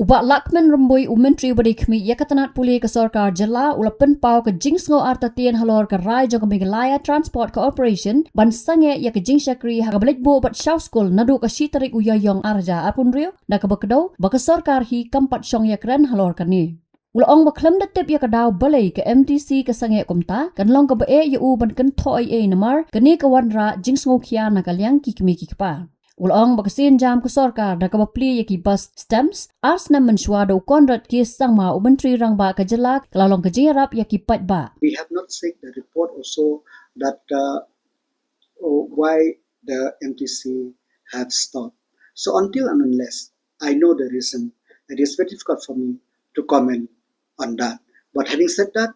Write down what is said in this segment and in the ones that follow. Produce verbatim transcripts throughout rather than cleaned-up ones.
Bah Lahkmen Rymbui, u Myntri uba dei khmih ïa ka tnat pule ka sorkar jylla, u la pynpaw ka jingsngew artatien halor ka rai jong ka Meghalaya Transport Corporation ban sangeh ïa ka jingshakri ha kaba leit buh bad shaw skul naduh ka shi tarik u Ïaïong ar hajar arphew hynriew, da kaba kdew ba ka sorkar hi kam pat shong ïakren halor kane. U la ong ba khlem da tip ïa ka daw balei ka M T C ka sangeh kumta, kan long kaba eh ïa u ban kynthoh ei ei namar kane ka wanrah jingsngewkhia na ka liang ki kmie ki kpa. U la ong ba ka sienjam ka sorkar da kaba plie ïa ki bus STEMS ar snem mynshuwa da u Conrad K Sangma, u Myntri Rangbah ka jylla, ka la long ka jingïarap ïa ki paidbah. We have not seek the report also that, uh, uh, why the M T C have stopped. So until and unless I know the reason, it is very difficult for me to comment on that. But having said that,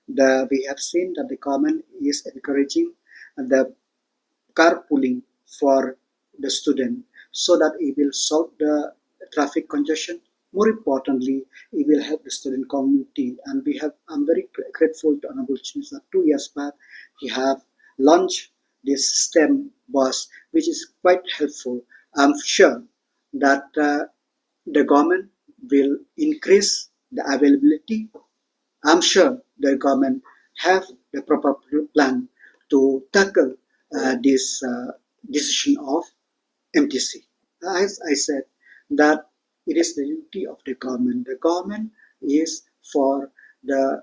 the, we have seen that the government is encouraging the carpooling for the student so that it will solve the traffic congestion. More importantly, it will help the student community. And we have, I'm very gr-, grateful to Honorable Chief Minister. Two years back, he have launched this STEM bus, which is quite helpful. I'm sure that, uh, the government will increase the availability. I'm sure the government have the proper pl-, plan to tackle, uh, this, uh, decision of M T C. As I said, that it is the duty of the government. The government is for the,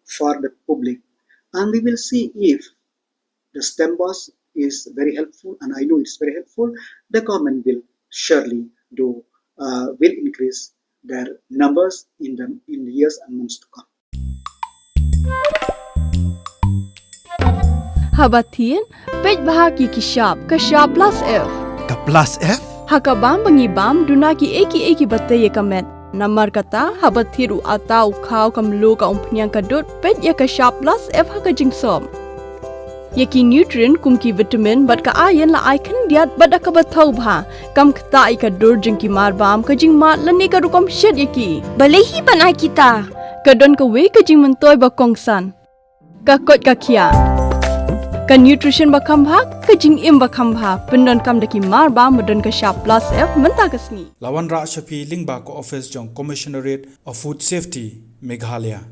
for the public. And we will see if the STEM bus is very helpful, and I know it's very helpful. The government will surely do, uh, will increase their numbers in the, in the years and months to come. Haba thied, peit bha ki ki shap, ka shap plus F. Ka plus F? Ha ka bam ba ngi bam, duna ki ei ki ei ki ba tei ïa ka met. Namar kata, haba thied u ata, u khaw, ka mluh, ka umphniang, ka dud, peit ïa ka shap plus F ha ka jingsop. Ïa ki nutrient kum ki vitamin bad ka iron la ai khyndiat bad da kaba thaw bha. Kam ktah ïa ka dur jong ki mar bam, ka jingmad lane ka rukom shet ïa ki. Balei hi ban ai kita? Ka don kawei ka jingmyntoi ba kongsan. Ka koit ka khiah. Ka nutrition ba kham bha, ka jingim ba kham bha. Pyndonkam da ki mar bam ba don ka shap plus F mynta ka sngi. La wanrah sha phi lyngba ka office jong Commissionerate of Food Safety, Meghalaya.